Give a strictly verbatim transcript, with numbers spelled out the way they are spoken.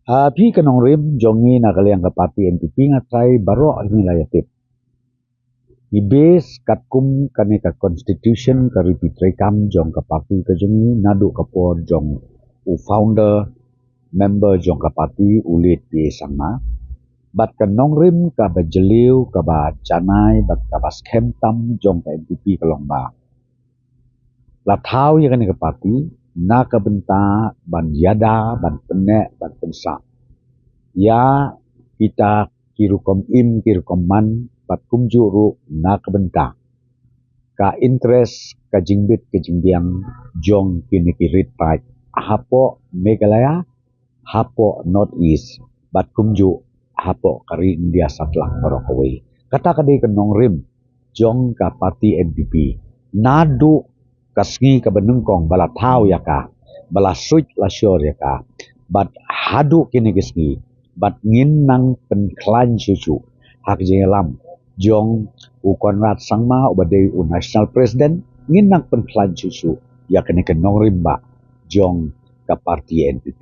Ah, phi ka nongrim jong ngi na ka liang ka party N P P, nga trai baroh ngi la ïa tip. I base katkum kane ka constitution, ka riti treikam jong ka party ka jong ngi, naduh ka por jong u founder member jong ka party, u late P A Sangma. Bad ka nongrim kaba jylliew, kaba janai, bad kaba skhem tam jong ka N P P ka long ba la thaw ïa kane ka party na ka bynta ban ïada, ban pynneh, ban pynsah ïa kita ki rukom im, ki rukom man, bad kumjuh ruh na ka bynta ka interest, ka jingbit ka jingbiang jong kine ki rit paid hapoh Meghalaya, hapoh North East, bad kumjuh hapoh ka ri India satlak baroh kawei. Kata ka dei ka nongrim jong ka party N P P. Naduh ka sngi kaba nyngkong ba la thaw ïa ka, ba la suit la shor ïa ka, bad haduh kine ki sngi, bad ngin nang pynkhlaiñ shuh shuh ha ka jingïalam jong u Conrad Sangma uba dei u National President, ngin nang pynkhlaiñ shuh shuh ïa kane ka nongrim ba jong ka party N P P.